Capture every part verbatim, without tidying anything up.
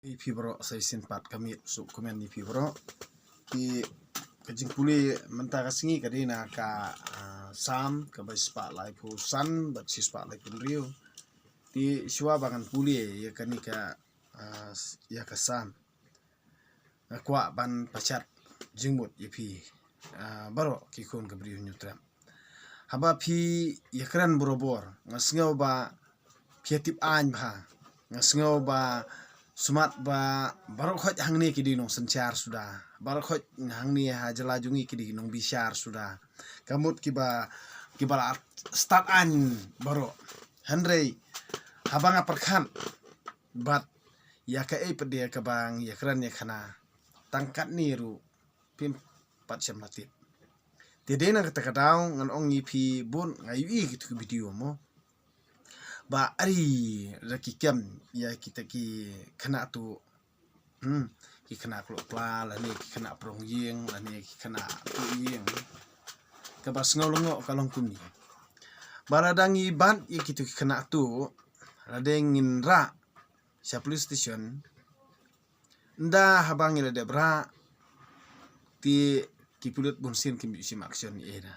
Ïa phi baroh sa shisien pat ka miet suk kumne ïa phi baroh. Ki ka jingpule mynta ka sngi ka dei na ka, ah, Salm kaba shispah laiphew san bad shispah laiphew hynriew. Te shuwa ba ngan pule ïa kane ka, ah, ïa ka Salm, nga kwah ban pynshad jingmut ïa phi, ah, baroh ki khun ka briew Hynñiewtrep. Haba phi ïakren borabor, nga sngew ba phi ïa tip aiñ bha. Nga sngew ba sumar ba baroh khoit hangne ki dei nongsynshar suda. Baroh khoit hangne ha jylla jong ngi ki dei nongbishar suda. Ka mut kiba, kiba la stad aiñ baroh. Hynrei haba nga pyrkhat bad ïa kaei pat de kaba nga ïakren ïa kane, tang katne ruh phim pat shym la tip. Te dei na kata ka daw ngan ong ïa phi bun, nga ïohi kito ki video mo, ba ari da ki kem ïa kita ki khynnah tuh, hmm, ki khynnah klok pla lane ki khynnah prong ïing lane ki khynnah tuh ïing. Kaba sngew lyngngoh ka long kumne, ba lada ngi bat ïa kito ki khynnah tuh, lada ngin rah sha police station, ynda haba ngi la dep rah, te ki pulit bunsien kim ju shim action ïa da.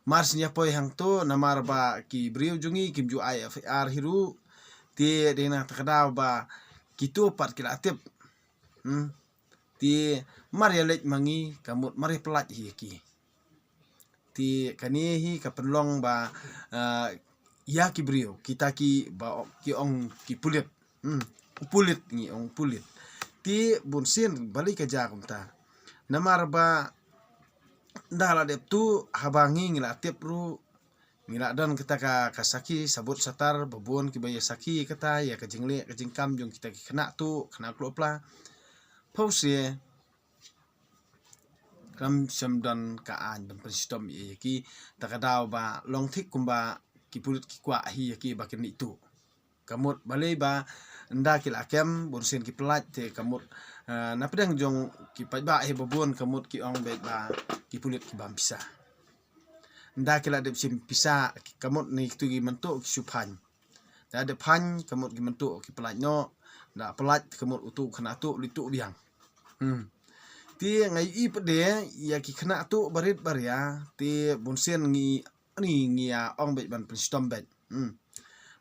Mar shu ïa poi hangto, namar ba ki briew jong ngi kim ju ai F I R hi ruh. Te dei na kata ka daw ba kito pat ki la tip. Hmm. Te mar ïa leit ma ngi, ka mut mar ïa pyllait hi ïa ki. Te kane hi ka pynlong ba, ah, ïa ki briew, kita kiba ki ong ki pulit. Hmm, u pulit, ngi ong pulit. Te bunsien balei ka jia kumta? Namar ba ynda la dep tuh, haba ngi, ngi la tip ruh, ngi la don kata ka, ka sakhi sabut satar, ba bun kiba ïa sakhi kata ïa ka jingleh ka jingkam jong kita ki khynnah tuh, khynnah klok pla. Pause. Kam shym don ka aiñ ban pynshitom ïa ki, ta ka daw ba long thik kumba ki pulit ki kwah hi ïa ki ba kin leit tuh. Ka mut balei ba ynda ki la kem, bunsien ki pyllait, te ka mut, eh, na pdeng jong ki paidbah hi ba bun, ka mut ki ong beit ba ki pulit ki bam pisa. Ynda ki la dep shim pisa, ka mut ne kito ki mynta ki shu phaiñ. Da dep phaiñ, ka mut ki mynta ki pyllait noh. Da pyllait, ka mut uto u khynnah tuh leit tuh biang. Hmm. Te nga ïohi pat de ïa ki khynnah tuh barit baria, te bunsien ngi, ngi, ngi ïa ong beit ban pynshitom beit. Hmm.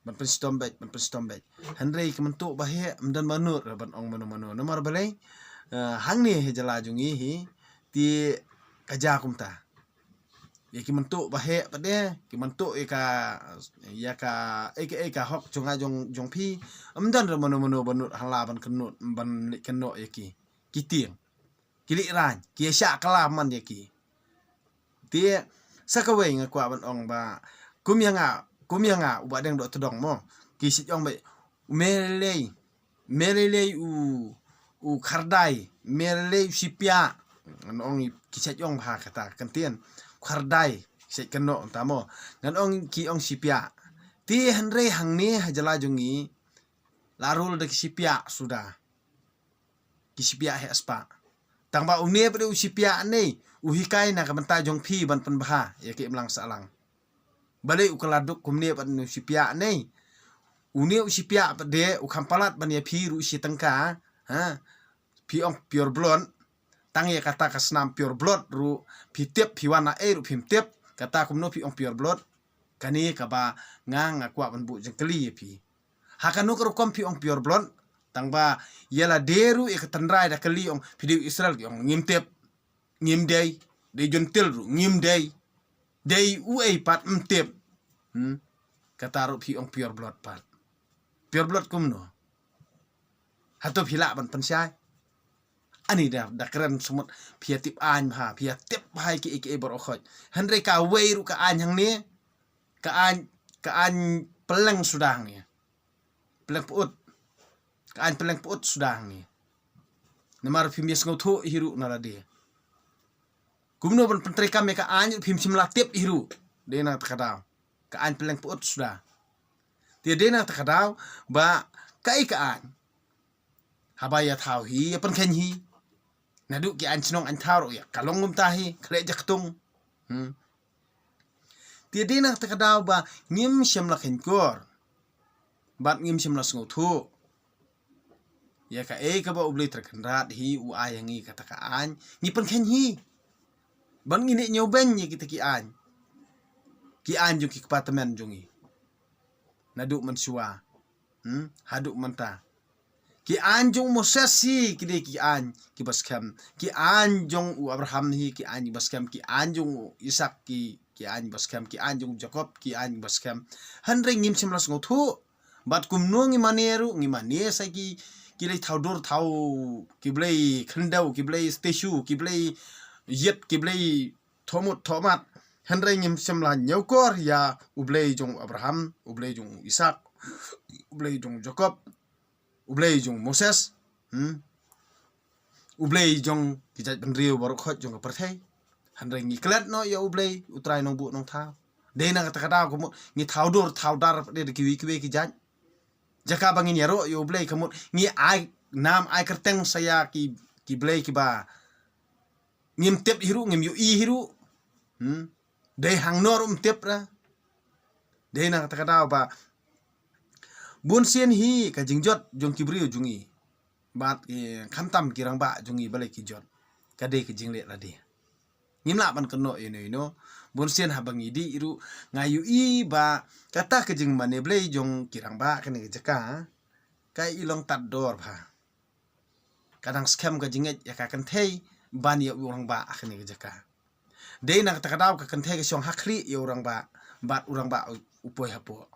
Ban pynshitom beit, ban pynshitom beit. Hynrei ki mynta ba heh, ym don mano ruh ban ong mano mano. Namar balei, eh, hangne ha jylla jong ngi hi, te ka jia kumta. Ïa ki mynta ba heh pat de, ki mynta ïa ka, ïa ka, ïa ka, ïa ka hok jong nga jong, jong phi. Ym don ruh mano mano ba nud ha la ban kynnoh, ban leit kynnoh ïa ki. Ki tieng. Ki leit raiñ, ki ïa shah kylla man ïa ki. Te sa kawei nga kwah ban ong ba kum ïa nga, kum ïa nga uba dang doh tdong mo. Ki shait ong beit, me lei, me lei lei u, u khardai, me lei lei u shipiah. Ngan ong ki shait ong bha kata ka ktien. Khardai, ki shait kynnoh mynta mo. Ngan ong ki ong shipiah. Te hynrei hangne ha jylla jong ngi la rul da ki shipiah suda. Ki shipiah heh spah. Tang ba une pat de u shipiah ne u hikai na ka bynta jong phi ban pynbha ïa ki imlang sahlang. Balei u kylla duk kumne pat u shipiah ne? Une u shipiah pat de u kham palat ban ïa phi ruh shi tyngka, ha? Phi ong pure blood. Tang ïa kata ka snam pure blood ruh phi tip, phi wan na ei ruh phim tip. Kata kumno phi ong pure blood? Kane kaba nga, nga kwah ban buh jingkylli ïa phi. Ha kano ka rukom phi ong pure blood? Tang ba ïa lade ruh ïa ka tynrai da kylli ong phi dei u Israel, ki ong ngim tip. Ngim dei, dei Jentil ruh ngim dei. Dei uei pat ym tip. Hmm? Kata ruh phi ong pure blood pat. Pure blood kumno? Hato phi lah ban pynshai? Ani da, da kren sumut phi ïa tip aiñ bha, phi ïa tip bha ïa kiei kiei baroh khoit. Hynrei kawei ruh ka aiñ hangne, ka aiñ, ka aiñ pylleng suda hangne. Pylleng pyut. Ka aiñ pylleng pyut suda hangne. Namar phim ïa sngewthuh hi ruh na lade. Kumno ban pyntreikam ïa ka aiñ phim shym la tip hi ruh. Dei na kata ka daw. Ka aiñ pylleng pyut suda. Te dei na kata ka daw ba kaei ka aiñ. Haba ïa thaw hi, ïa pynkheiñ hi. Naduh ki aiñ shnong aiñ thaw ruh ïa ka long kumta hi, khleh jaktung. Hmm. Te dei na kata ka daw ba ngim shym la kheiñ kor. Bad ngim shym la sngewthuh. Ïa kaei kaba U Blei Trai Kynrad hi u ai ha ngi kata ka aiñ, ngi pynkheiñ hi. Ban ngi ne ñiew beiñ ïa kita ki aiñ. Ki aiñ jong ki kpa tymmen jong ngi. Naduh mynshuwa. Hmm? Haduh mynta. Ki aiñ jong u Moses hi ki dei ki aiñ kiba skhem. Ki aiñ jong u Abraham hi ki aiñ kiba skhem. Ki aiñ jong u Isak ki, ki aiñ ba skhem. Ki aiñ jong u Jakob ki aiñ ba skhem. Hynrei ngim shym la sngewthuh. Bad kumno ngi mane ruh, ngi mane sa ki, ki lei thaw dur thaw, ki blei khyndew, ki blei statue, ki blei ïit, ki blei thomut thomat. Hynrei ngim shym la ñiewkor ïa U Blei jong u Abraham, U Blei jong u Isak, U Blei jong u Jakob, U Blei jong u Moses. Hmm? U Blei jong ki jaitbynriew baroh khoit jong ka pyrthei. Hynrei ngi klet noh ïa U Blei, U Trai Nongbuh Nongthaw. Dei na kata ka daw ka mut ngi thaw dur thaw dar pat de da kiwei kiwei ki jait. Jaka ba ngin ïaroh ïa U Blei ka mut ngi ai nam ai kyrteng sa ïa ki, ki blei kiba ngim tip hi ruh, ngim ïohi hi ruh. Hmm? Dei hangno ruh ym tip ra. Dei na kata ka daw ba bun sien hi ka jingjot jong ki briew jong ngi. Bad, eh, khamtam ki rangbah jong ngi balei ki jot. Ka dei ka jingleh lade. Ngim lah ban kynnoh ïano ïano. Bun sien haba ngi dih ruh nga ïohi ba kata ka jingmane blei jong ki rangbah kane ka jaka ka i long tad dor bha. Ka dang skhem ka jingngeit ïa ka kynthei ban ïa u rangbah ha kane ka jaka. Dei na kata ka daw ka kynthei ka shong ha khlieh ïa u rangbah bad u rangbah u, u poi hapoh.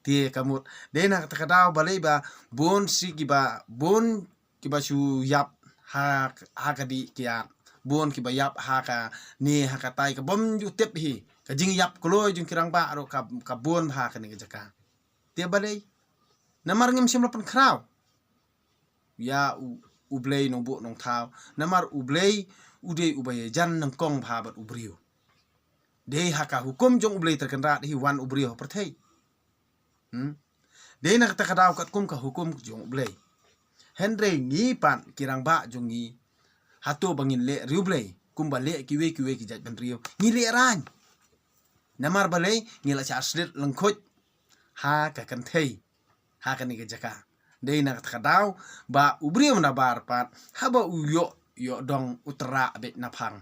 Te ka mut dei na kata ka daw balei ba bun shi kiba, bun kiba shu ïap ha, ha ka dih kiad, bun kiba ïap ha kane ha katai ka bym ju tip hi. Ka jingïap kloi jong ki rangbah ruh ka, ka bun ha kane ka jaka. Te balei? Namar ngim shym la pynkhraw ïa u, U Blei Nongbuh Nongthaw. Namar U Blei u dei uba ïajan nyngkong bha bad u briew. Dei ha ka hukum jong U Blei Trai Kynrad hi wan u briew ha pyrthei. Hmm? Dei na kata ka daw katkum ka hukum jong U Blei. Hynrei ngi pat ki rangbah jong ngi, hato ba ngin leh riewblei kumba leh kiwei kiwei ki jaitbynriew? Ngi leh raiñ. Namar balei? Ngi la shah slit lyngkhuid ha ka kynthei ha kane ka jaka. Dei na kata ka daw ba u briew nabar pat haba u ïoh, ïoh dong u tyrah beit na phang.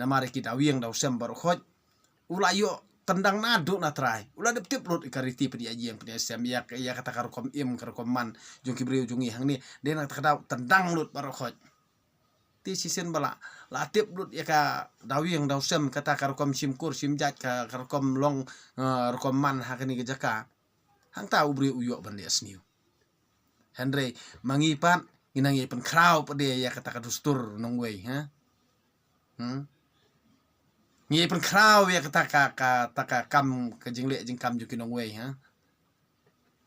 Namar ïa ki daw ïing daw sem baroh khoit u la ïoh tyndang naduh na trai. U la dep tip lut ïa ka riti pynïaid ïing pynïaid sem, ïa, ïa kata ka rukom im ka rukom man jong ki briew jong ngi hangne. Dei na kata ka daw tyndang lut baroh khoit. Te shisien ba la, la tip lut ïa ka daw ïing daw sem, kata ka rukom shim kur shim jait, ka, ka rukom long, eh, rukom man ha kane ka jaka. Hangta u briew u ïoh ban leh sniew. Hynrei ma ngi pat ngi nang ïa pynkhraw pat de ïa kata ka dustur nongwei, ha? Hmm? Ngi ïa pynkhraw ïa kata ka, kata ka kam, ka jingleh jingkam jong ki nongwei, ha?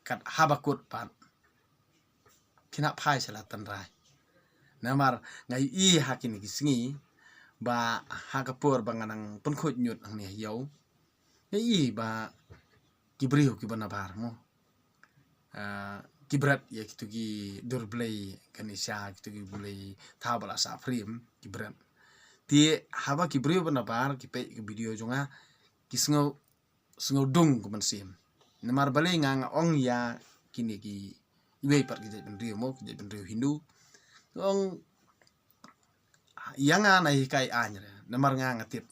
Kat haba kut pat ki nang phai sha la tynrai. Namar nga ïohi ha kine ki sngi ba ha ka por ba nga nang pynkhuid ñiut hangne ha ïew, nga ïohi ba ki briew kiba nabar mo, ah, ki bret ïa kito ki dur blei, kane sha kito ki blei thaw ba la sah frame ki bret. Te haba ki briew ba nabar ki peit ka video jong nga, ki sngew, sngew dung ka mynsiem. Namar balei nga, nga ong ïa kine ki, iwei pat ki jaitbynriew mo, ki jaitbynriew Hindu. Nga ong ïa nga na hikai aiñ re. Namar nga nga tip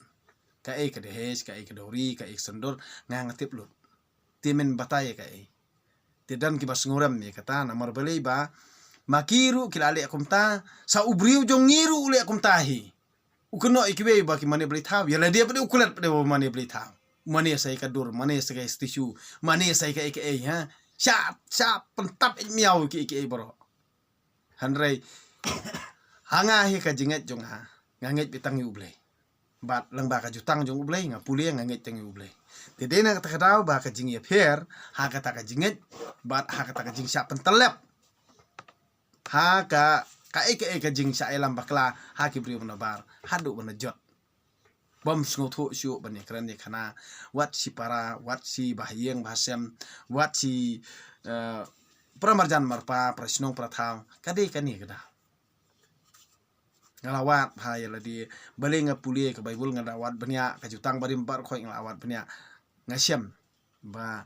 kaei ka dahej, kaei ka dowry, kaei ka syndur, nga nga tip lut. Te men batai ïa kaei. Te don kiba sngewrem ïa kata, namar balei ba ma ki ruh ki la leh kumta, sa u briew jong ngi ruh u leh kumta hi. U kynnoh ïa kiwei ba ki mane blei thaw, ïa lade pat de u klet pat de ba mane blei thaw. Mane sa ïa ka dur, mane sa ïa ka statue, mane sa ïa kaei kaei, ha. Sha, sha pyntap ïa miaw kiei kiei baroh. Hynrei ha nga hi ka jingngeit jong nga, nga ngeit beit tang ïa U Blei. Bad lyngba ka jutang jong U Blei nga pule nga ngeit tang ïa U Blei. Te dei na kata ka daw ba ka jingïapher ha kata ka jingngeit bad ha kata ka jingshah pyntyllep ha ka, kaei kaei ka jingshah ïalam bakla ha ki briew ba nabar haduh ba na jot. Bym sngewthuh shuh ban ïakren ïakhana, wat shi para, wat shi bahaïing bahasem, wat shi, eh, para marjan marpa, para shnong para thaw, ka dei kane ka daw. Nga la wad bha ïa lade, balei nga pule ka Baibl nga la wad bniah, ka jutang barim baroh khoit nga la wad bniah. Nga shem ba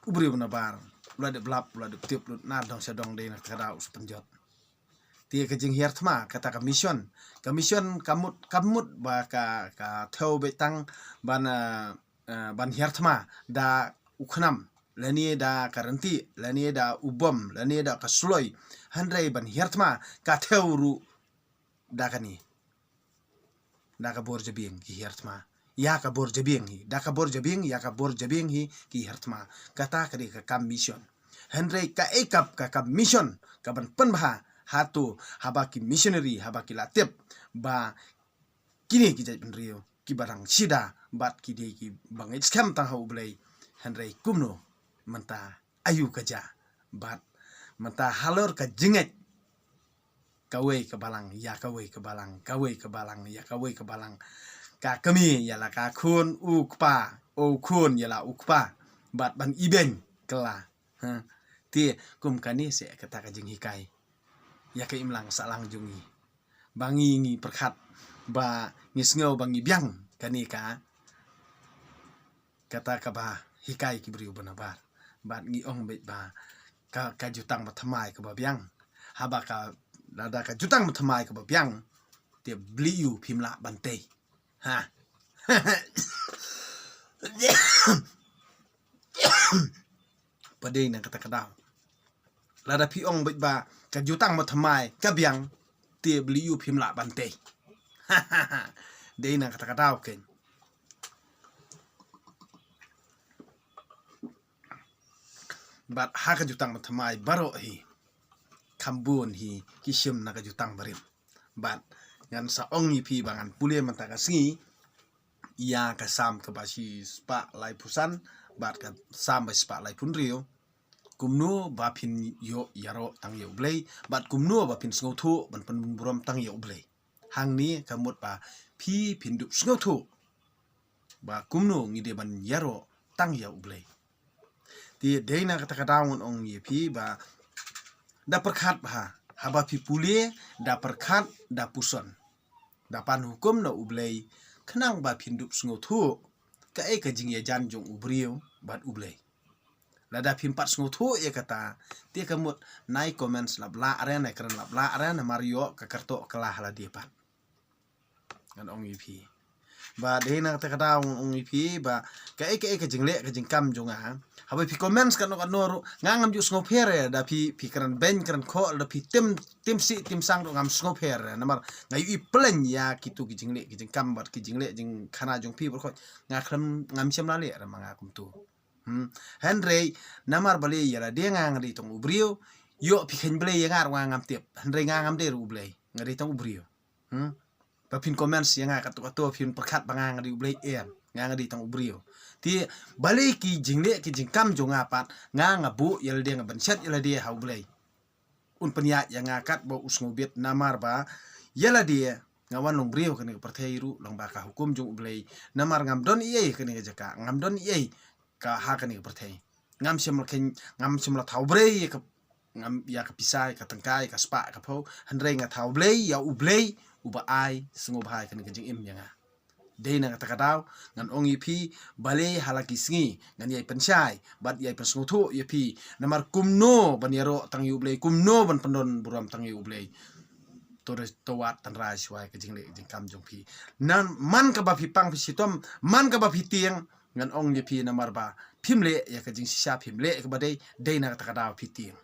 u briew ba nabar la dep lap, la dep tip lut na dong sha dong, dei na ka daw u sa pynjot. Te ka jinghiar thma kata ka mission, ka mission ka mut, ka mut ba ka, ka thew beit tang ban, eh, eh, ban hiar thma da u khnam, lane da ka rynti, lane da u bom, lane da ka sloi. Hynrei ban hiar thma ka thew ruh da kane, da ka bor jabieng ki hiar thma. Ïa ka bor jabieng hi, da ka bor jabieng, ïa ka bor jabieng hi ki hiar thma. Kata ka dei ka kam mission. Hynrei kaei kap ka kam mission ka ban pynbha hato, haba ki missionary, haba ki la tip ba kine ki jaitbynriew kiba dang shida bad ki dei kiba ngeit skhem tang ha U Blei. Hynrei kumno mynta, aïu ka jia? Bad mynta halor ka jingngeit, kawei ka balang ïa kawei ka balang, kawei ka balang ïa kawei ka balang, ka kmie ïa la ka khun u kpa, u khun ïa la u kpa, bad ban ibeiñ kylla. Ha. Te kum kane se kata ka jinghikai ïa ka imlang sahlang jong ngi, ba ngi, ngi pyrkhat, ba ngi sngew ba ngi biang kane ka, kata kaba hikai ki briew ba nabar. Bad ngi ong beit ba ka, ka jutang ba thymmai kaba biang. Haba ka, lada ka jutang ba thymmai kaba biang, te bli ïu phim lah ban tei. Ha. Ba dei na kata ka daw, lada phi ong beit ba ka jutang ba thymmai ka biang, te bli ïu phim lah ban tei. Dei na kata ka daw kein. Bad ha ka jutang ba thymmai baroh hi, kham bun hi ki shim na ka jutang barim. Bad ngan sa ong ïa phi ba ngan pule mynta ka sngi ïa ka Salm kaba shispah laiphew san bad ka Salm ba shispah laiphew hynriew. Kumno ba phin ïoh ïaroh tang ïa U Blei, bad kumno ba phin sngewthuh ban pynburom tang ïa U Blei. Hangne ka mut ba phi phin dup sngewthuh ba kumno ngi dei ban ïaroh tang ïa U Blei. Te dei na kata ka daw ngan ong ïa phi ba da pyrkhat bha, haba phi pule, da pyrkhat, da puson, da pan hukum na U Blei, khnang ba phin dup sngewthuh kaei ka jingïajan jong u briew bad U Blei. Lada phim pat sngewthuh ïa kata, te ka mut nai comments lap lah re, nai kren lap lah re, namar ïoh ka kyrtoh kylla ha lade pat. Ngan ong ïa phi ba dei na kata ka daw ngan ong ïa phi ba kaei kaei ka jingleh ka jingkam jong nga, haba phi comments katno katno ruh, nga ngam ju sngewpher ïa, da phi, phi kren beiñ kren khoh, da phi tim, tim sih tim sang ruh ngam sngewpher ïa, namar nga ïohi pleng ïa kitu ki jingleh ki jingkam bad ki jingleh jingkhana jong phi baroh khoit. Nga khlem, ngam shym la leh re ma nga kumtu. Hmm. Hynrei namar balei ïa lade nga, nga dei tang u briew. Ïoh phi kheiñ Blei ïa nga ruh nga ngam tip. Hynrei nga ngam dei ruh U Blei, nga dei tang u briew. Hmm. Ba phin comments ïa nga katto katto, phin pyrkhat ba nga, nga dei U Blei, em, nga, nga dei tang u briew. Te balei ki jingleh ki jingkam jong nga pat, nga, nga buh ïa lade, nga bynshet ïa lade ha U Blei. Un pynïaid ïa nga kat ba u sngewbit, namar ba ïa lade nga wan long briew kane ka pyrthei ruh lyngba ka hukum jong U Blei. Namar ngam don ei ei kane ka jaka, ngam don ei ei ka ha kane ka pyrthei. Ngam shym la kheiñ, ngam shym la thaw brei ïa ka, ngam, ïa ka pisa, ïa ka tyngka, ïa ka spah, ïa ka phew. Hynrei nga thaw Blei ïa U Blei uba ai sngewbha ïa kane ka jingim ïa nga. Dei na kata ka daw ngan ong ïa phi, balei ha la ki sngi ngan ïai pynshai bad ïai pynsngewthuh ïa phi, namar kumno ban ïaroh tang ïa U Blei, kumno ban pyndon burom tang ïa U Blei. To re, to wad tynrai shuwa ïa ka jingleh jingkam jong phi. Nan man kaba phi pang phi shitom, man kaba phi tieng, ngan ong ïa phi, namar ba phim leh ïa ka jingshisha, phim leh ïa kaba dei, dei na kata ka daw phi tieng.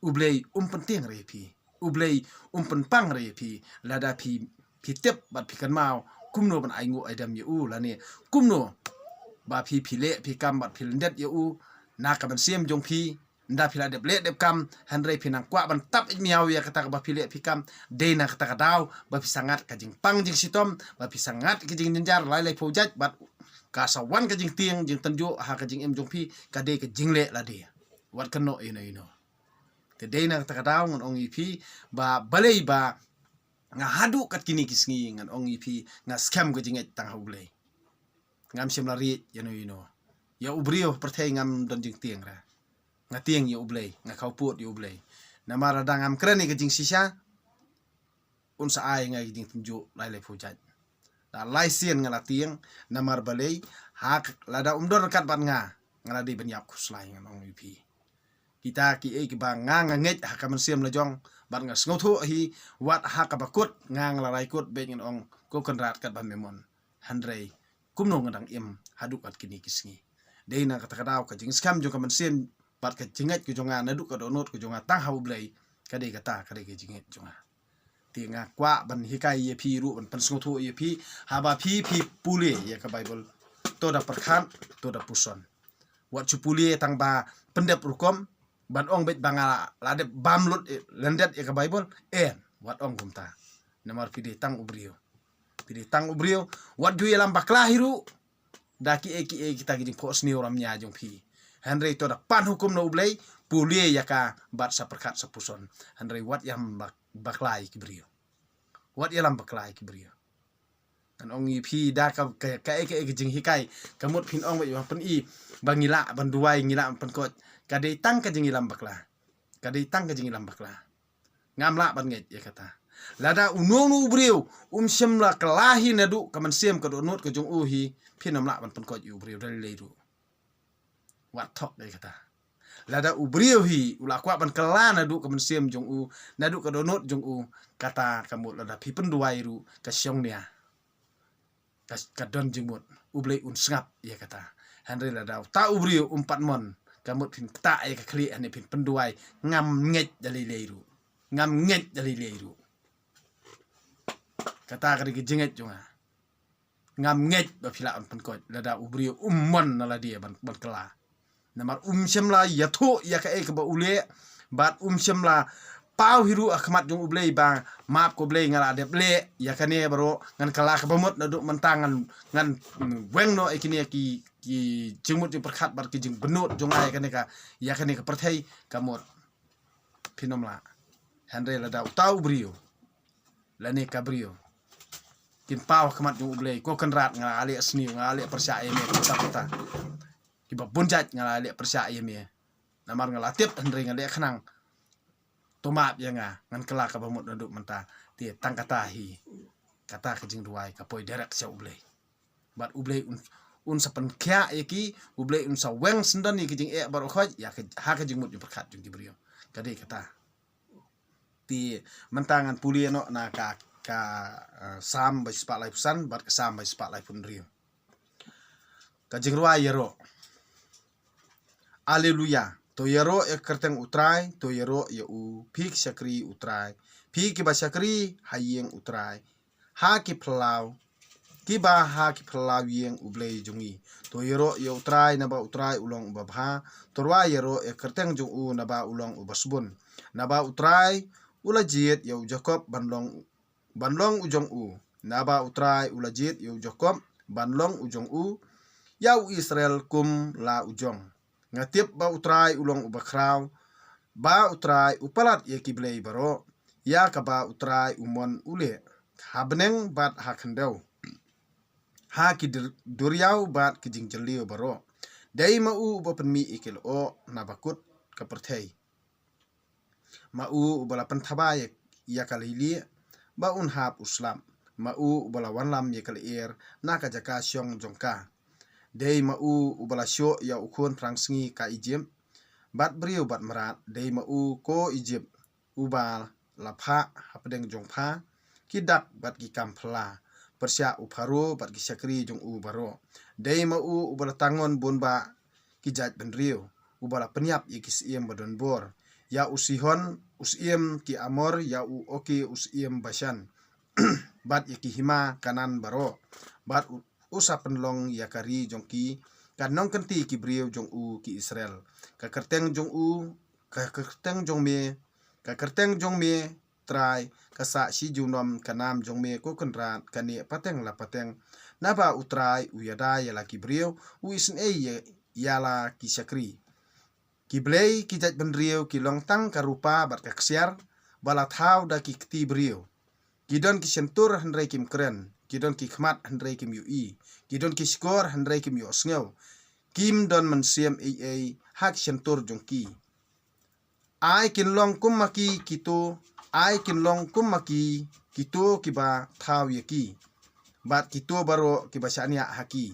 U Blei um pyntieng re ïa phi. U Blei um pynpang re ïa phi. Lada phi, phi tip bad phi kynmaw kumno ban ainguh aidam ïa u, lane kumno ba phi, phi leh phi kam bad phi lyndet ïa u na ka mynsiem jong phi. Nda phi la dep leh dep kam, hynrei phi nang kwah ban tap ïa miaw ïa kata kaba phi leh phi kam. Dei na kata ka daw ba phi sa ngat ka jingpang jingshitom, ba phi sa ngat ka jingjynjar lai lai phew jait, bad ka sa wan ka jingtieng jingtynjuh ha ka jingim jong phi, ka dei ka jingleh lade. Wat kano ino ino. Te dei na kata ka daw ngan ong ïa phi ba balei ba nga haduh kat kine ki sngi ngan ong ïa phi nga skhem ka jingngeit tang ha U Blei. Ngam shym la riej ïa no ïa no. Ïa u briew ha pyrthei ngam don jingtieng re. Nga tieng ïa U Blei, nga khawpud ïa U Blei. Namar lada ngam kren ïa ka jingshisha, un sa ai nga ïa ka jingtynjuh lai lai phew jait. La lai sien nga la tieng, namar balei, ha k-, lada um don ryngkat bad nga, Nga la dei ban ïap khuslai, ngan ong ïa phi. Kita kiei kiba nga nga ngeit ha ka mynsiem la jong, bad nga sngewthuh hi, wat ha kaba kut nga nga la rai kut bad ngan ong, ko Kynrad, katba me mon. Hynrei kumno nga dang im haduh kat kine ki sngi. Dei na kata ka daw ka jingskhem jong ka mynsiem bad ka jingngeit ka jong nga naduh ka dohnud ka jong nga tang ha U Blei, ka dei kata ka dei ka jingngeit jong nga. Te nga kwah ban hikai ïa phi ruh, ban pynsngewthuh ïa phi, haba phi phi pule ïa ka Baibl, to da pyrkhat, to da puson. Wat shu pule tang ba pyndep rukom, ban ong beit ba nga la dep bam lut, eh, lyndet ïa ka Baibl, eh, wat ong kumta. Namar phi dei tang u briew. Phi dei tang u briew, wat ju ïalam bakla hi ruh da kiei kiei kita ki jingphohsniew ramnia jong phi. Hynrei to da pan hukum na U Blei, pule ïa ka bad sa pyrkhat sa puson. Hynrei wat ïalam bak-, bakla ïa ki briew. Wat ïalam bakla ïa ki briew. Ngan ong ïa phi da ka, ka, kaei kaei ka jinghikai, ka mut phin ong beit ba pyni ba ngi lah ban duwai, ngi lah ban pynkoit. Ka dei tang ka jingïalam bakla. Ka dei tang ka jingïalam bakla. Ngam lah ban ngeit ïa kata. Lada uno uno u briew um shym la kylla hi naduh ka mynsiem ka dohnud ka jong u hi, phin ym lah ban pynkoit ïa u briew da lei lei ruh. Wat thok ïa kata. Lada u briew hi u la kwah ban kylla naduh ka mynsiem jong u, naduh ka dohnud jong u, kata ka mut lada phi pynduwai ruh ka shong nia. Ka, ka don jingmut, U Blei un sngap ïa kata. Hynrei lada uta u briew um pat mon, ka mut phin ktah ïa ka khlieh hangne phin pynduwai, ngam ngeit da lei lei ruh. Ngam ngeit da lei lei ruh. Kata ka dei ka jingngeit jong nga. Ngam ngeit ba phi lah ban pynkoit lada u briew um mon na lade ban, ban kylla. Namar um shym la ïathuh ïa kaei kaba u leh, bad um shym la paw hi ruh ha khmat jong U Blei ba, map ko Blei, nga la dep leh ïa kane baroh, ngan kylla kaba mut naduh mynta, ngan, ngan weng noh ïa kine ki, ki jingmut jingpyrkhat bad ki jingbynnud jong nga ïa kane ka, ïa kane ka pyrthei, ka mut phin ym lah. Hynrei lada uta u briew lane ka briew kin paw ha khmat jong U Blei, ko Kynrad, nga la leh sniew, nga la leh pyrshah ïa me, kata kata. Kiba bun jait nga la leh pyrshah ïa me. Namar nga la tip, hynrei nga leh khnang. To map ïa nga, ngan kylla kaba mut naduh mynta. Te tang kata hi, kata ka jingduwai ka poi direct sha U Blei. Bad U Blei un, un sa pynkhiah ïa ki, U Blei un sa weng syndon ïa ki jingeh baroh khoit, ïa ka, ha ka jingmut jingpyrkhat jong ki briew. Ka dei kata. Te mynta ngan pule noh na ka, ka, eh, Salm ba shispah laiphew san bad ka Salm ba shispah laiphew hynriew. Ka jingrwai ïaroh. Alleluia. To ïaroh ïa ka kyrteng U Trai, to ïaroh ïa u, phi ki shakri U Trai, phi kiba shakri ha ïing U Trai, ha ki phyllaw, kiba ha ki phyllaw ïing U Blei jong ngi. To ïaroh ïa U Trai, naba U Trai u long uba bha. To rwai ïaroh ïa ka kyrteng jong u, naba u long uba sbun. Naba U Trai u la jied ïa u Jakob ban long, ban long u jong u. Naba U Trai u la jied ïa u Jakob ban long u jong u, ïa u Israel kum la u jong. Nga tip ba U Trai u long uba khraw, ba U Trai u palat ïa ki blei baroh, ïa kaba U Trai u mon u leh, ha bneng bad ha khyndew, ha ki dur-, duriaw bad ki jingjylliew baroh. Dei ma u uba pynmih ïa ki lyoh na bakut ka pyrthei. Ma u uba la pynthaba ïa, ïa ka leilieh, ba un hap u slap. Ma u uba la wanlam ïa ka lyer na ka jaka shong jong ka. Dei ma u uba la shoh ïa u khun phrangsngi ka Ijipt, bad briew bad mrad. Dei ma u ko Ijipt uba la phah hapdeng jong pha ki dak bad ki kam phylla, pyrshah u Pharaoh bad ki shakri jong u baroh. Dei ma u uba la tangon bun bah ki jaitbynriew, uba la pynïap ïa ki syiem ba don bor, ïa u Sihon u syiem ki Amor, ïa u Og u syiem Bashan, bad ïa ki hima Kanaan baroh. Bad u, u sa pynlong ïa ka ri jong ki, ka nongkynti ki briew jong u ki Israel. Ka kyrteng jong u, ka kyrteng jong me, ka kyrteng jong me Trai, ka sah shi junom. Ka nam jong me ko Kynrad ka neh pateng la pateng. Naba U Trai u ïada ïa la ki briew, u isynei ïa, ïa la ki shakri. Ki blei ki jaitbynriew ki long tang ka rupa bad ka ksiar, ba la thaw da ki kti briew. Ki don ki shyntur hynrei kim kren, ki don ki khmat hynrei kim ïohi, ki don ki shkor hynrei kim ïohsngew. Kim don mynsiem ei ei ha ki shyntur jong ki. Ai kin long kum ma ki kito, ai kin long kum ma ki kito kiba thaw ïa ki, bad kito baroh kiba shaniah ha ki.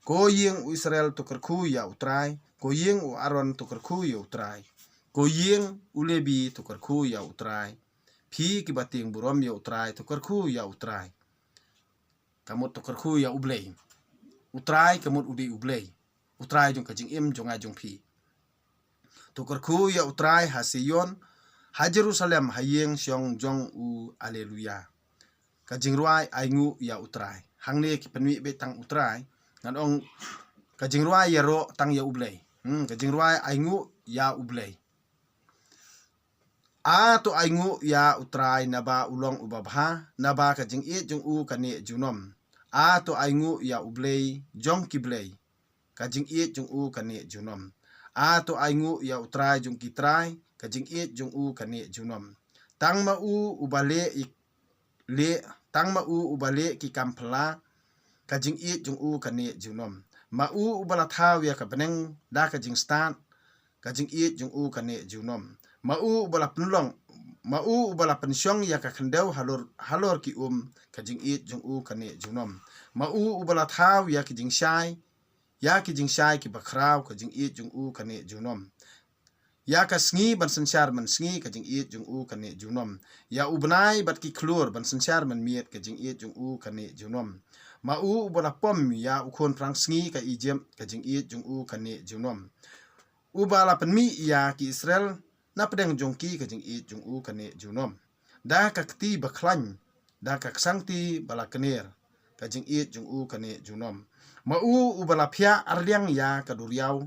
Ko ïing u Israel, to kyrkhu ïa U Trai. Ko ïing u Aaron, to kyrkhu ïa U Trai. Ko ïing u Lebi, to kyrkhu ïa U Trai. Phi kiba tieng burom ïa U Trai, to kyrkhu ïa U Trai. Ka mut to kyrkhu ïa U Blei. U Trai ka mut u dei U Blei. U Trai jong ka jingim jong nga jong phi. To kyrkhu ïa U Trai ha Sion, ha Jerusalem, ha ïing shong jong u. Aleluia. Ka jingrwai ainguh ïa U Trai. Hangne ki pynmih beit tang U Trai. Ngan ong ka jingrwai ïaroh tang ïa U Blei. Hmm, ka jingrwai ainguh ïa U Blei. A to ainguh ïa U Trai naba u long uba bha, naba ka jingïeit jong u ka neh junom. A to ainguh ïa U Blei jong ki blei, ka jingïeit jong u ka neh junom. A to ainguh ïa U Trai jong ki trai, ka jingïeit jong u ka neh junom. Tang ma u uba leh i leh, tang ma u uba leh ki kam phylla, ka jingïeit jong u ka neh junom. Ma u uba la thaw ïa ka bneng da ka jingstad, ka jingïeit jong u ka neh junom. Ma u uba la pynlong, ma u uba la pynshong ïa ka khyndew halor, halor ki um, ka jingïeit jong u ka neh junom. Ma u uba la thaw ïa ki jingshai, ïa ki jingshai kiba khraw, ka jingïeit jong u ka neh junom. Ïa ka sngi ban synshar mynsngi, ka jingïeit jong u ka neh junom. Ïa u bnai bad ki khlur ban synshar mynmiet, ka jingïeit jong u ka neh junom. Ma u uba la pom ïa u khun phrang sngi ka Ijipt, ka jingïeit jong u ka neh junom. Uba la pynmih ïa ki Israel na pdeng jong ki, ka jingïeit jong u ka neh junom. Da ka kti bakhlaiñ, da ka ksangti ba la kner, ka jingïeit jong u ka neh junom. Ma u uba la phiah arliang ïa ka duriaw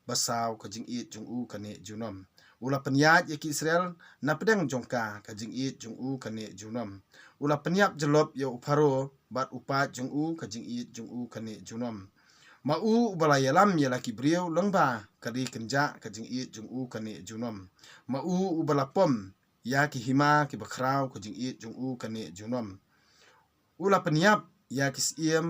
basaw, ka jingïeit jong u ka neh junom. U la pynïaid ïa ki Israel na pdeng jong ka, ka jingïeit jong u ka neh junom. U la pynïap jyllop ïa u Pharaoh bad u paid jong u, ka jingïeit jong u ka neh junom. Ma u uba la ïalam ïa la ki briew lyngba ka ri kynjah, ka jingïeit jong u ka neh junom. Ma u uba la pom ïa ki hima kiba khraw, ka jingïeit jong u ka neh junom. U la pynïap ïa ki syiem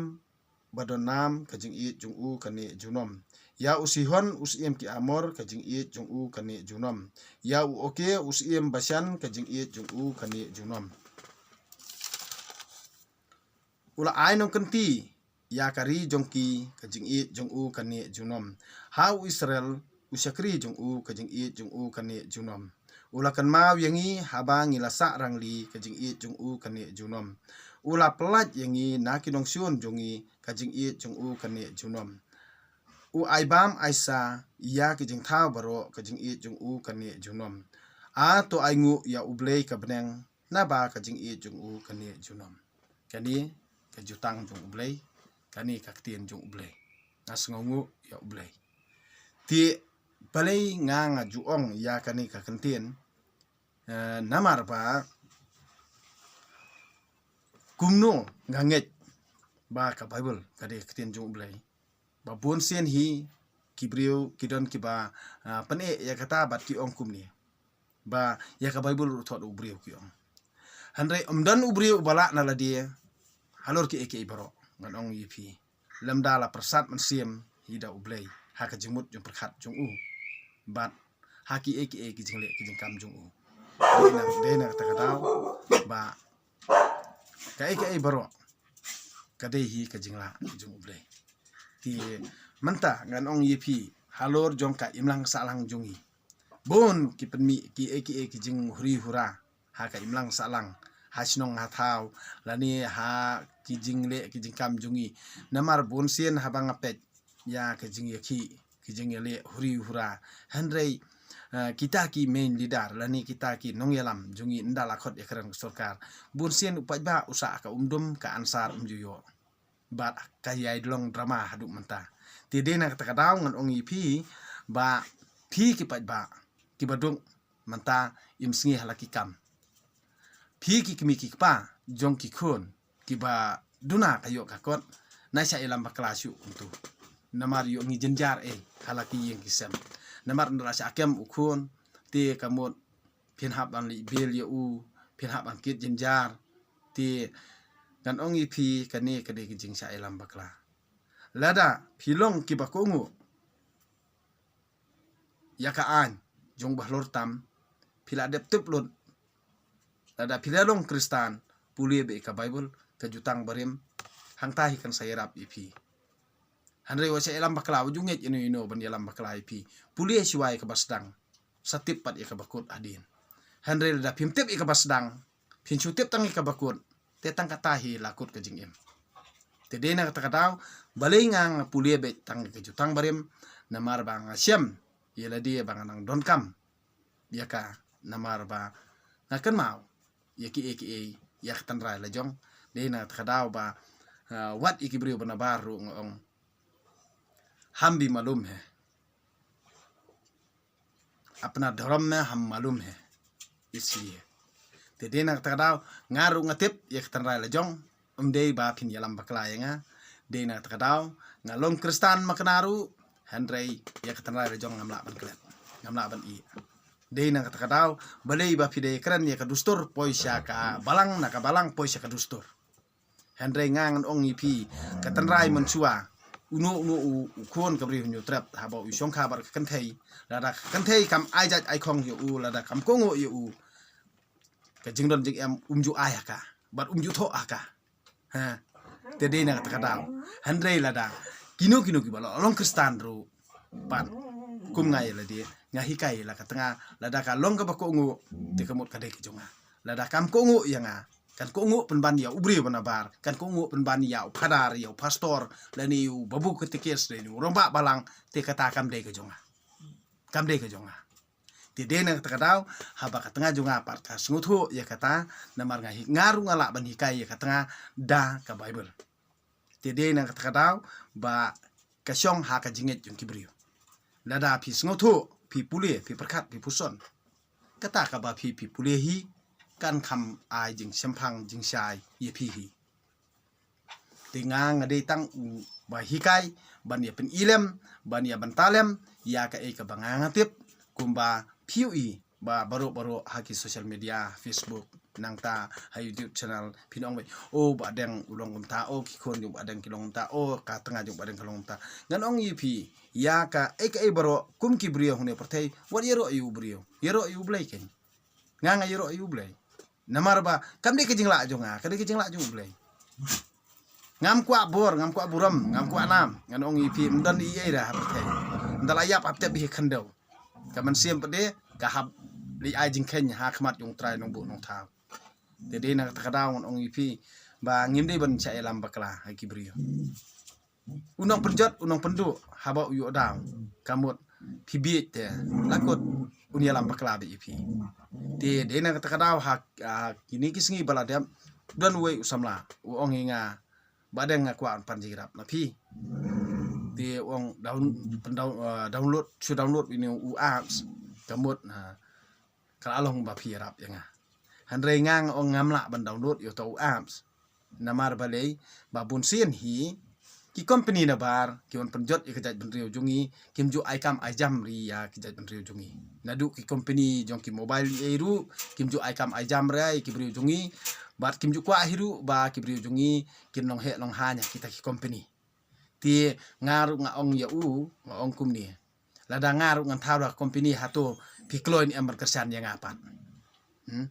ba don nam, ka jingïeit jong u ka neh junom. Ïa u Sihon u syiem ki Amor, ka jingïeit jong u ka neh junom. Ïa u Og u syiem Bashan, ka jingïeit jong u ka neh junom. U la ai nongkynti ïa ka ri jong ki, ka jingïeit jong u ka neh junom. Ha u Israel u shakri jong u, ka jingïeit jong u ka neh junom. U la kynmaw ïa ngi haba ngi la sah rangli, ka jingïeit jong u ka neh junom. U la pyllait ïa ngi na ki nongshun jong ngi, ka jingïeit jong u ka neh junom. U ai bam ai sa ïa ki jingthaw baroh, ka jingïeit jong u ka neh junom. A to ainguh ïa U Blei ka bneng, naba ka jingïeit jong u ka neh junom. Kane ka jutang jong U Blei, kane ka ktien jong U Blei. Nga sngewnguh ïa U Blei. Te balei nga nga ju ong ïa kane ka ktien, eh, namar ba kumno nga ngeit ba ka Baibl ka dei ka ktien jong U Blei. Ba bun sien hi ki briew ki don kiba, ah, pyneh ïa kata bad ki ong kumne, ba ïa ka Baibl ruh thoh da u briew, ki ong. Hynrei ym don u briew uba lah na lade halor kiei kiei baroh, ngan ong ïa phi. Lymda la pyrsad mynsiem hi da U Blei ha ka jingmut jingpyrkhat jong u bad ha kiei kiei ki jingleh ki jingkam jong u. Dei na, dei na kata ka daw ba kaei kaei baroh ka dei hi ka jinglah jong U Blei. Te mynta ngan ong ïa phi, halor jong ka imlang sahlang jong ngi, bun ki pynmih kiei kiei ki jinghuri hura ha ka imlang sahlang, ha shnong ha thaw, lane ha ki jingleh ki jingkam jong ngi. Namar bun sien haba nga peit ïa ka jingïakhih, ka jingïaleh huri hura, hynrei, eh, kita ki main leader lane kita ki nongïalam jong ngi, ynda la khot ïa ka rang sorkar, bun sien u paidbah u sah ka um dum, ka answer um ju ïoh. Bad ka ïai long drama haduh mynta. Te dei na kata ka daw ngan ong ïa phi ba phi ki paidbah kiba duk mynta, im sngi ha la ki kam. Phi ki kmie ki kpa jong ki khun kiba duna ka ïoh ka kot, na shah ïalam bakla shuh kumtu. Namar ïoh ngi jynjar ei ha la ki ïing ki sem. Namar ynda la shah kem u khun, te ka mut phin hap ban leit bill ïa u, phin hap ban kit jynjar. Te ngan ong ïa phi, kane ka dei ka jingshah ïalam bakla. Lada phi long kiba kohnguh ïa ka aiñ jong u bahalor tam, phi la dep tip lut. Lada phi la long Khristan, pule beit ïa ka Baibl, ka Jutang Barim, hangta hi kan sa ïarap ïa phi. Hynrei wat sha ïalam bakla, wat ju ngeit ïano ïano ban ïalam bakla ïa phi. Pule shuwa ïa kaba sdang, sa tip pat ïa kaba kut hadien. Hynrei lada phim tip ïa kaba sdang, phin shu tip tang ïa kaba kut, te tang kata hi la kut ka jingim. Te dei na kata ka daw, balei nga nga pule beit tang ïa ka jutang barim, namar ba nga shem ïa lade ba nga nang donkam ïa ka, namar ba nga kynmaw ïa kiei kiei ïa ka tynrai la jong. Dei na kata ka daw ba, ah, wat ïa ki briew ba nabar ruh nga ong, हम भी मालूम है, अपना धर्म में हम मालूम है, इसलिए. Te dei na kata ka daw, nga ruh nga tip ïa ka tynrai la jong, ym dei ba phin ïalam bakla ïa nga. Dei na kata ka daw, nga long Khristan makna ruh, hynrei ïa ka tynrai la jong ngam lah ban klet, ngam lah ban ïeh. Dei na kata ka daw, balei ba phi dei kren ïa ka dustur, poi sha ka balang, na ka balang poi sha ka dustur. Hynrei nga ngan ong ïa phi, ka tynrai mynshuwa, uno uno u, u khun ka briew Hynñiewtrep, haba u shongkha bad ka kynthei, lada ka kynthei kam ai jait ai khong ïa u, lada kam kohnguh ïa u, ka jingdon jingem um ju ai ha ka, bad um ju thoh ha ka. Ha. Te dei na kata ka daw. Hynrei lada kino kino kiba la long Khristan ruh, pat kum nga ïa lade, nga hikai ïa la ka tnga, lada ka long kaba kohnguh, te ka mut ka dei ka jong nga. Lada kam kohnguh ïa nga, kan kohnguh pynban ïa u briew ba nabar, kan kohnguh pynban ïa u phadar, ïa u pastor, lane u babu katekis, lane u rangbah balang, te kata kam dei ka jong nga. Kam dei ka jong nga. Te dei na kata ka daw, haba ka tnga jong nga pat ka sngewthuh ïa kata, namar nga hi, nga ruh nga lah ban hikai ïa ka tnga da ka Baibl. Te dei na kata ka daw, ba ka shong ha ka jingngeit jong ki briew. Lada phi sngewthuh, phi pule, phi pyrkhat, phi puson, kata kaba phi, phi pule hi, kan kham ai jingshemphang jingshai ïa phi hi. Te nga nga dei tang u ba hikai, ban ïa pynilem, ban ïa byntalem ïa kaei kaba nga nga tip, kumba phi ïohi ba baroh baroh ha ki social media, Facebook, nangta ha YouTube channel, phin ong beit, o Bah Deng u long kumta, o ki khun jong Bah Deng ki long kumta, o ka tnga jong Bah Deng ka long kumta. Ngan ong ïa phi, ïa kaei kaei baroh, kum ki briew hangne pyrthei, wat ïaroh ïa u briew, ïaroh ïa U Blei keiñ. Nga nga ïaroh ïa U Blei. Namar ba kam dei ka jinglah jong nga, ka dei ka jinglah jong U Blei. Ngam kwah bor, ngam kwah burom, ngam kwah nam. Ngan ong ïa phi, ym don ei ei ruh ha pyrthei. Ynda la ïap hap tep hi khyndew. Ka mynsiem pat de ka hap leit ai jingkheiñ ha khmat jong U Trai Nongbuh Nongthaw. Te dei na kata ka daw ngan ong ïa phi ba ngim dei ban shah ïalam bakla ha ki briew. U nongpynjot, u nongpynduh, haba u ïoh daw, ka mut phi bieit te, la kut un ïalam bakla beit ïa phi. Te dei na kata ka daw ha, ha kine ki sngi ba la dep, don uwei u samla u ong ïa nga, Bah Deng, nga kwah ban pan jingïarap na phi. Te u ong down-, pyndown-, ah, download, shu download ïa une u apps, ka mut, ah, ka la long ba phi ïarap ïa nga. Hynrei nga nga ong ngam lah ban download ïa uto u apps. Namar balei? Ba bunsien hi ki company nabar ki wan pynjot ïa ka jaitbynriew jong ngi, kim ju ai kam ai jam ruh ïa ki jaitbynriew jong ngi. Naduh ki company jong ki mobile ei ei ruh kim ju ai kam ai jam ruh ïa ki briew jong ngi. Bad kim ju kwah hi ruh ba ki briew jong ngi kin long heh long haiñ ha kita ki company. Te nga ruh nga ong ïa u, nga ong kumne, lada nga ruh ngan thaw da ka company, hato phi kloi ne em ban kyrshan ïa nga pat? Hmm?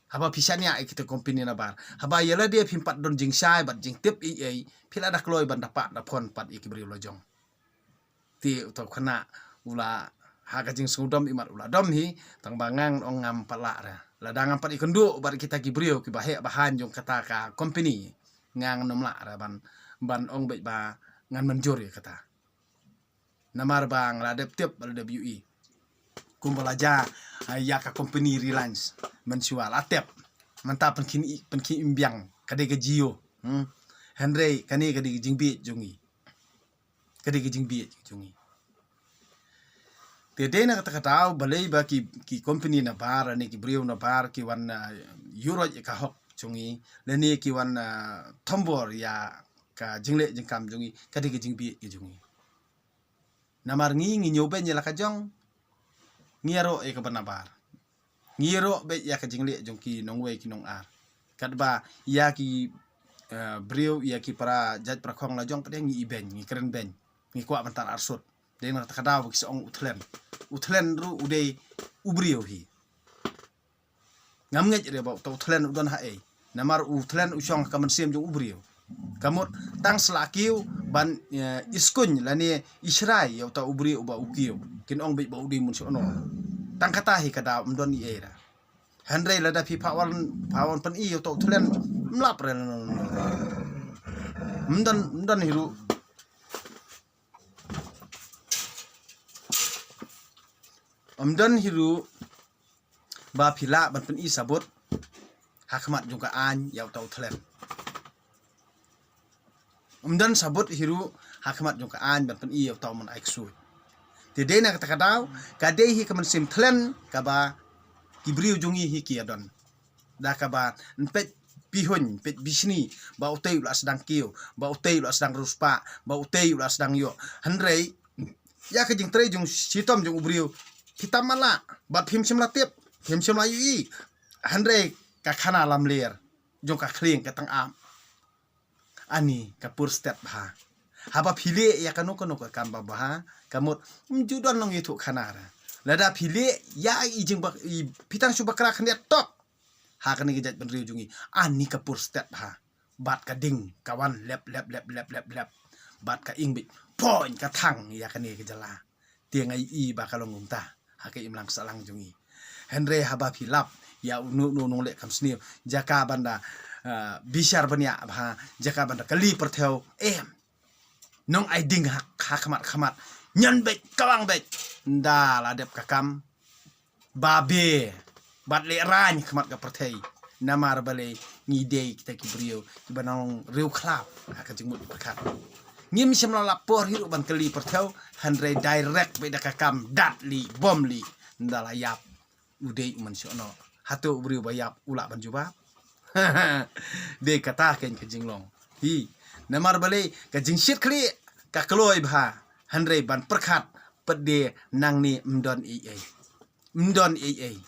Haba phi shaniah ïa kita company nabar, haba ïa lade phim pat don jingshai bad jingtip ei ei, phi la da kloi ban da pah da phone pat ïa ki briew la jong. Te uto u khynnah u la, ha ka jingsngewdom imat u la dom hi, tang ba nga ngan ong ngam pat lah ruh. Lada ngam pat ïakynduh bad kita ki briew kiba heh ba haiñ jong kata ka company, nga ngan ym lah ruh ban, ban ong beit ba ngan mynjur ïa kata. Namar ba nga la dep tip, ba la dep ïohi kumba la jia, ah, ïa ka company Reliance mynshuwa, la tip. Mynta pynkhih, pynkhih im biang, ka dei ka Jio. Hmm. Hynrei kane ka dei ka jingbieit jong ngi. Ka dei ka jingbieit jong ngi. Te dei na kata ka daw, balei ba ki, ki company nabar, lane ki briew nabar ki wan, ah, ïuhroit ïa ka hok jong ngi, lane ki wan, ah, thombor ïa ka jingleh jingkam jong ngi, ka dei ka jingbieit ka jong ngi. Namar ngi, ngi ñiewbeiñ ïa la ka jong, ngi ïaroh ïa kaba nabar. Ngi ïaroh beit ïa ka jingleh jong ki nongwei ki nongar. Katba ïa ki, eh, briew, ïa ki para jait para khong la jong pat de ngi ibeiñ, ngi kren beiñ, ngi kwah ban tan arsut. Dei na kata ka daw ba ki sa ong u thlen. U thlen ruh u dei u briew hi. Ngam ngeit re ba uto u thlen u don haei. Namar u thlen u shong ha ka mynsiem jong u briew. Ka mut tang sla kiew ban, eh, iskuin lane ishrai ïa uta u briew uba u kiew. Kin ong beit ba u dei mynshuwa noh. Tang kata hi ka daw, ym don ei ei ruh. Hynrei lada phi phah wan, phah wan pyni ïa uta u thlen, ym lap ruh. Ym don, ym don hi ruh. Ym don hi ruh ba phi lah ban pyni sabut ha khmat jong ka aiñ ïa uta u thlen. Ym don sabut hi ruh ha khmat jong ka aiñ ban pyni ïa uta u man ai ksuid. Te dei na kata ka daw, ka dei hi ka mynsiem thlen kaba ki briew jong ngi hi ki ïa don. Da kaba yn peit pihuiñ, peit bishni, ba utei u la sdang kiew, ba utei u la sdang riewspah, ba utei u la sdang ïoh. Hynrei ïa ka jingtrei jong shitom jong u briew, phi tam ma lah, bad phim shym la tip, phim shym la ïohi. Hynrei ka khana lamler jong ka khlieng ka tang ap. Ani ka pur stet bha. Haba phi leh ïa kano kano ka kam ba bha, ka mut ym ju don nongïathuh khana ruh. Lada phi leh ïa i jingbak, i phi tang shu bakra khyndiat tok ha kane ka jaitbynriew jong ngi. Ani ka pur stet bha. Bad ka ding ka wan lep lep lep lep lep lep. Bad ka ing beit, poi, ka thang ïa kane ka jylla. Te nga ïohi ba ka long kumta ha ka imlang sahlang jong ngi. Hynrei haba phi lap ïa uno uno u nongleh kam sniew, jaka ban da, ah, bishar bniah bha, jaka ban da kylli pyrthew, em. Nong ai ding ha, ha khmat khmat. Ñion beit, kawang beit. Ynda la dep ka kam, ba beh bad lehraiñ khmat ka pyrthei. Namar balei? Ngi dei kita ki briew kiba nang riewkhlad ha ka jingmut pyrkhat. Ngim shym la lap por hi ruh ban kylli pyrthew, hynrei direct beit da ka kam, dat lieh, bom lieh. Ynda la ïap, u dei u mynshuwa noh. Hato u briew ba ïap u lah ban jubab? Dei kata keiñ ka jinglong hi. Namar balei? Ka jingshit khlieh ka kloi bha, hynrei ban pyrkhat pat de nangne ym don ei ei. Ym don ei ei.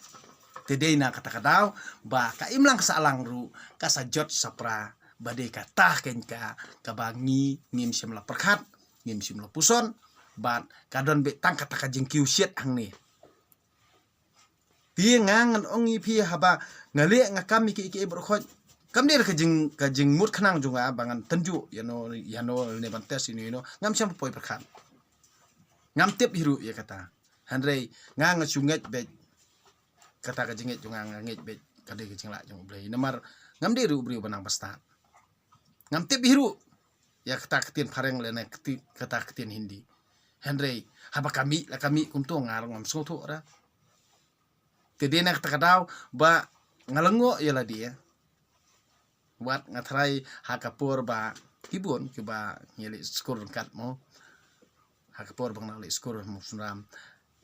Te dei na kata ka daw ba ka imlang sahlang ruh ka sa jot sa pra, ba dei kata keiñ ka, kaba ngi ngim shym la pyrkhat, ngim shym la puson, bad ka don beit tang kata ka jingkiew shit hangne. Te nga ngan ong ïa phi, haba nga leh nga kam ïa ki, ïa ki baroh khoit, kam dei ka jing, ka jingmut khnang jong nga ba ngan tynjuh ïano ïano ne ban test ïano ïano, ngam shym poi pyrkhat. Ngam tip hi ruh ïa kata. Hynrei nga nga shu ngeit beit. Kata ka jingngeit jong nga, nga ngeit beit ka dei ka jinglah jong U Blei. Namar ngam dei ruh u briew ba nang bastad. Ngam tip hi ruh ïa kata ka ktien phareng lane kti-, kata ka ktien Hindi. Hynrei haba ka mih la ka mih kumto, nga ruh ngam sngewthuh ruh. Te dei na kata ka daw ba nga lyngngoh ïa lade. Wat nga tharai ha ka por ba ki bun kiba ngi leit skul ryngkat mo. Ha ka por ba nga leit skul mo Sumram.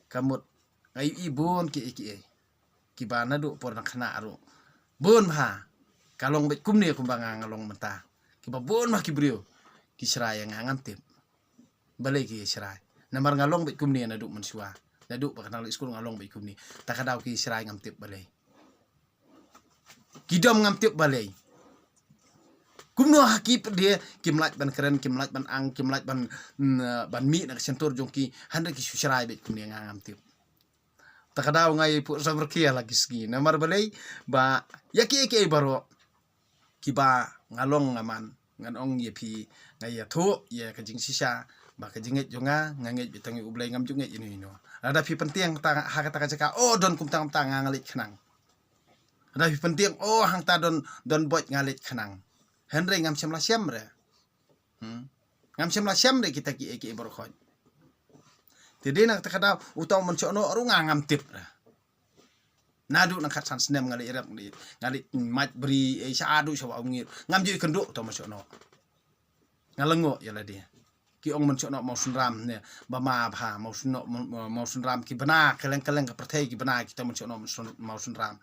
Ka mut nga ïohi bun kiei kiei kiba naduh por nang khynnah ruh bun bha ka long beit kumne kumba nga nga long mynta. Kiba bun bha ki briew ki shrai ïa nga, ngam tip balei ki shrai. Namar nga long beit kumne naduh mynshuwa. Naduh ba ka nang leit skul nga long beit kumne. Ta ka daw ki shrai ngam tip balei. Ki dom ngam tip balei. Kumno ha ki pat de kim lah ban kren, kim lah ban ang, kim lah ban, mm, ban mih na ka shyntur jong ki, hynrei ki shu shrai beit kumne, nga ngam tip. Ta ka daw nga ïa phuh sabrkhia la ki sngi. Namar balei? Ba ïa kiei kiei baroh kiba nga long nga man, ngan ong ïa phi, nga ïathuh ïa ka jingshisha ba ka jingngeit jong nga, nga ngeit beit tang ïa U Blei, ngam ju ngeit ïano ïano. Lada phi pyntieng ta ha kata ka jaka, oh, don kumta kumta, nga nga leit khnang. Lada phi pyntieng, oh, hangta don, don boit, nga leit khnang. Hynrei ngam shym la shem re. Hmm. Ngam shym la shem re kita kiei kiei baroh khoit. Te dei na kata ka daw uta u mynshohnoh ruh nga ngam tip re. Naduh nang khatsan snem nga leit rep, nga leit mait bri, eh, sha haduh sha Wah Umngiut. Ngam ju ïakynduh uta u mynshohnoh. Nga lyngngoh ïa lade. Ki ong mynshohnoh Mawsynram ne ba ma bha, Mawsynram, Mawsynram ki bna kylleng kylleng ka pyrthei, ki bna kita mynshohnoh Mawsynram.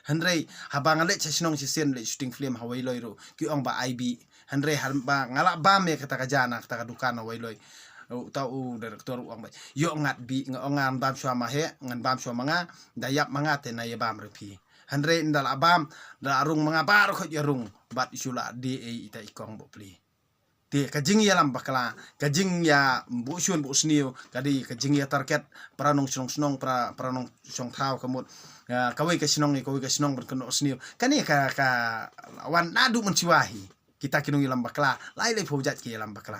Hynrei haba nga leit sha shnong shisien leit shooting film ha Wailoi ruh, ki ong ba ai bih. Hynrei haba nga lah bam ïa kata ka ja na kata ka dukan ha Wailoi, uta u director u ong ba ïoh ngat bih, nga ong ngan bam shuwa ma he, ngan bam shuwa ma nga, da ïap ma nga te na ïa bam re phi. Hynrei ynda lah bam, da lah rung ma nga baroh khoit ïa rung, bad shu lah die ei ita i kong bapli. Te ka jingïalam bakla, ka jingïa buh shun buh sniew, ka dei ka jingïa target para nongshong shnong, para, para nongshong thaw, ka mut, ah, kawei ka shnong ïa kawei ka shnong ban kynnoh sniew. Kane ka, ka wan naduh mynshuwa hi. Kita ki nongïalam bakla, lai lai phew jait ki ïalam bakla.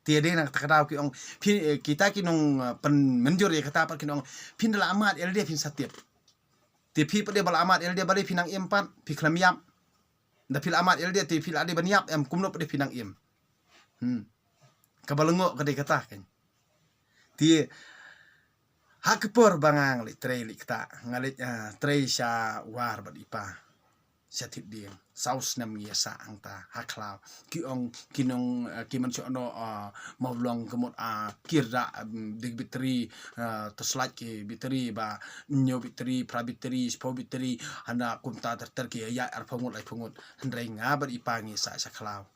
Te dei na kata ka daw ki ong, phi, eh, kita ki nong, eh, pynmynjur ïa kata pat ki ong, phin da la mad ïa lade phin sa tip. Te phi pat de ba la mad ïa lade balei phi nang im pat, phi khlem ïap. Da phi la mad ïa lade te phi la dei ban ïap em, kumno pat de phi nang im. Hmm. Kaba lyngngoh ka dei kata kan. Te ha ka por ba nga nga leit trei leit kata, nga leit, ah, trei sha War bad i Pa. Sha Thitdieng. Saw snem ngi ïa sah hangta ha khlaw. Ki ong ki nong, ah, ki mynsiem noh, ah, Mawlong ka mut, ah, kyrda, um, dei ki battery, ah, torchlight ki battery ba hynñiew battery, phra battery, shiphew battery, hana kumta ter ter ki ïa arphew ngut laiphew ngut. Hynrei nga bad i Pa ngi sah sha khlaw.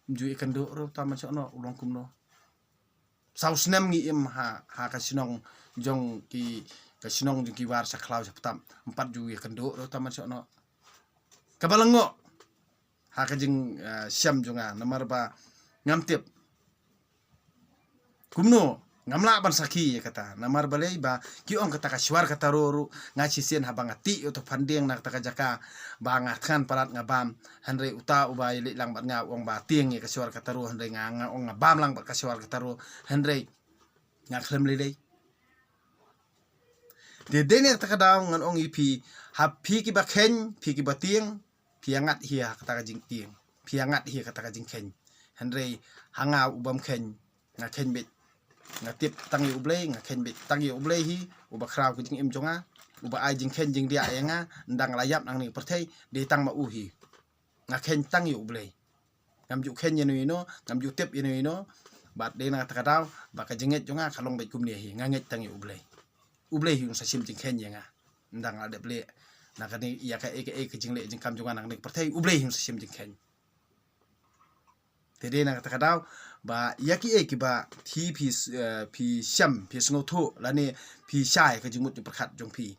Ym ju ïakynduh ruh uta mynsiem noh u long kumno. Saw snem ngi im ha, ha ka shnong jong ki, ka shnong jong ki War sha khlaw sha ptap. Ym pat ju ïakynduh ruh uta mynsiem noh. Kaba lyngngoh ha ka jing, eh, shem jong nga namar ba ngam tip. Kumno ngam lah ban sakhi ïa kata namar balei ba ki ong kata ka shuar kata ruh ruh nga shisien haba nga tih ïa uta u phandieng na kata ka jaka ba nga thngan palat nga bam, hynrei uta uba ïaleit lang bad nga u ong ba tieng ïa ka shuar kata ruh, hynrei nga, nga ong nga bam lang bad ka shuar kata ruh, hynrei nga khlem lei lei. Te dei na kata ka daw ngan ong ïa phi, ha phi kiba kheiñ, phi kiba tieng, phi ïa ngat hi ha kata ka jingtieng, phi ïa ngat hi ha kata ka jingkheiñ. Hynrei ha nga u bym kheiñ, nga kheiñ beit, nga tip tang ïa U Blei, nga kheiñ beit tang ïa U Blei hi, uba khraw ka jingim jong nga, uba ai jingkheiñ jingdiah ïa nga, ynda nga la ïap na kane ka pyrthei, dei tang ma u hi. Nga kheiñ tang ïa U Blei. Ngam ju kheiñ ïano ïano, ngam ju tip ïano ïano. Bad dei na kata ka daw ba ka jingngeit jong nga ka long beit kumne hi, nga ngeit tang ïa U Blei. U Blei hi un sa shim jingkheiñ ïa nga. Ynda nga la dep leh na kane, ïa kaei kaei ka jingleh jingkam jong nga na kane ka pyrthei, U Blei hi un sa shim jingkheiñ. Te dei na kata ka daw ba ïa kiei kiba phi, phi, eh, phi shem, phi sngewthuh lane phi shai ka jingmut jingpyrkhat jong phi,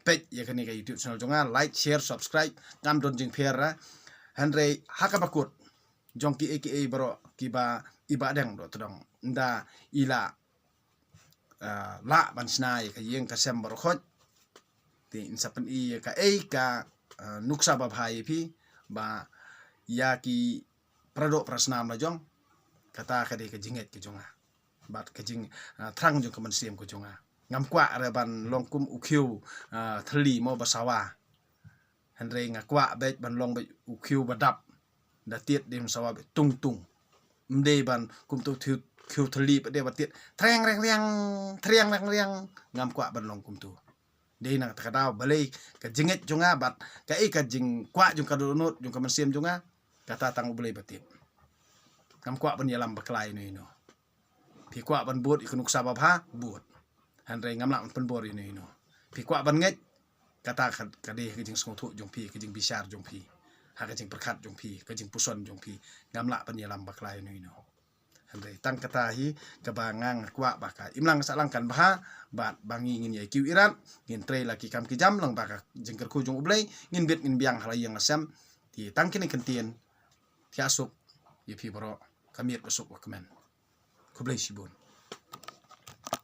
peit ïa kane ka YouTube channel jong nga, like, share, subscribe, kam don jingpher. Hynrei ha kaba kut jong kiei kiei baroh kiba i Bah Deng Dohtdong, ynda i la, ah, lah ban shna ïa ka ïing ka sem baroh khoit, te in sa pyni ïa kaei ka, ah, nuksa babha ïa phi, ba ïa ki paradoh parasnam la jong. Kata ka dei ka jingngeit ka jong nga bad ka jing, ah, thrang jong ka mynsiem ka jong nga. Ngam kwah re ban long kum u khiew, ah, thylli mo ba sawa. Hynrei nga kwah beit ban long beit u khiew ba dap. Da tied dei ban sawa beit tung tung. Ym dei ban kumta u khiew, khiew thylli pat dei ba tied threng reng reng, threng reng reng. Ngam kwah ban long kumta. Dei na kata ka daw balei ka jingngeit jong nga bad kaei ka jingkwah jong ka dohnud jong ka mynsiem jong nga, kata tang U Blei ba tip. Ngam kwah ban ïalam bakla ïano ïano. Phi kwah ban bud ïa ka nuksa babha, bud. Hynrei ngam lah ban pynbor ïano ïano. Phi kwah ban ngeit, kata ka, ka dei ka jingsngewthuh jong phi, ka jingbishar jong phi, ha ka jingpyrkhat jong phi, ka jingpuson jong phi. Ngam lah ban ïalam bakla ïano ïano. Hynrei tang kata hi kaba nga nga kwah ba ka imlang sahlang kan bha, bad ba ngi ngin ïai kiew irat, ngin trei la ki kam ki jam lyngba ka jingkyrkhu jong U Blei, ngin bit ngin biang ha la ïing la sem. Te tang kine ki ktien, thiah suk ïa phi baroh, ka miet ba suk ba kmen. Khublei shibun.